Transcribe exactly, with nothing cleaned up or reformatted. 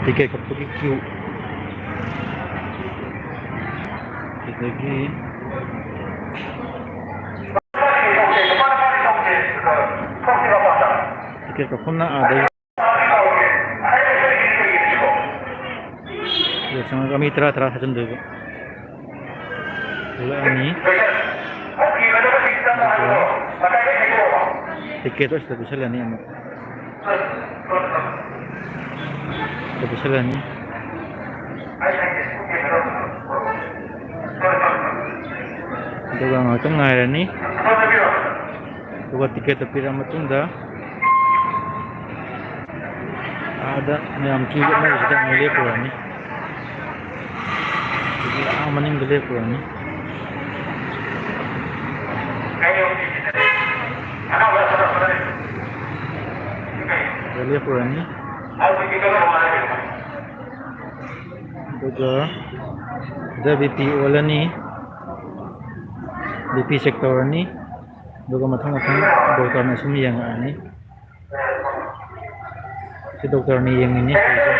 Ticket ꯀꯛꯄꯒꯤ queue. ꯑꯗꯒꯤ ticket ꯀꯛꯐꯝꯅ ꯑꯥꯗꯩ꯫ ꯑꯗꯨꯒ ꯆꯪꯉꯒ ꯃꯤ ꯇꯔꯥ ꯇꯔꯥ ꯊꯥꯖꯤꯟꯗꯣꯏꯕ꯫ ꯊꯣꯛꯂꯛꯑꯅꯤ꯫ ꯑꯗꯨꯒ ꯇꯤꯀꯦꯠꯇꯣ ꯑꯁꯤꯗ ꯄꯤꯁꯜꯂꯅꯤ ꯑꯃꯨꯛ꯫ ꯑꯁꯤꯗ ꯄꯤꯁꯜꯂꯅꯤ꯫ ꯑꯗꯨꯒ ꯉꯥꯏꯍꯥꯛꯇꯪ ꯉꯥꯏꯔꯅꯤ꯫ ꯑꯗꯨꯒ ꯇꯤꯀꯦꯠꯇꯣ ꯄꯤꯔꯛꯑ ꯃꯇꯨꯡꯗ ꯑꯥꯗ ꯃꯌꯥꯝ ꯀ꯭ꯌꯨ ꯂꯦꯞꯅꯕꯁꯤꯗ ꯑꯃꯨꯛ ꯂꯦꯞꯄꯨꯔꯅꯤ꯫ ꯑꯗꯒꯤ ꯑꯥ ꯃꯅꯤꯡꯗ ꯂꯦꯞꯄꯨꯔꯅꯤ꯫ ꯁꯤꯗ ꯂꯦꯞꯄꯨꯔꯅꯤ꯫ ꯑꯗꯨꯒ ꯁꯤꯗ ꯕꯤ ꯄꯤ ꯑꯣꯜꯂꯅꯤ꯫ ꯕꯤ ꯄꯤ ꯆꯦꯛ ꯇꯧꯔꯅꯤ꯫ ꯑꯗꯨꯒ ꯃꯊꯪ ꯃꯊꯪ ꯗꯣꯛꯇꯔꯅ ꯁꯨꯝ ꯌꯦꯡꯉꯛꯑꯅꯤ꯫ ꯁꯤ ꯗꯣꯛꯇꯔꯅ ꯌꯦꯡꯉꯤꯅꯤ ꯁꯤꯁꯦ꯫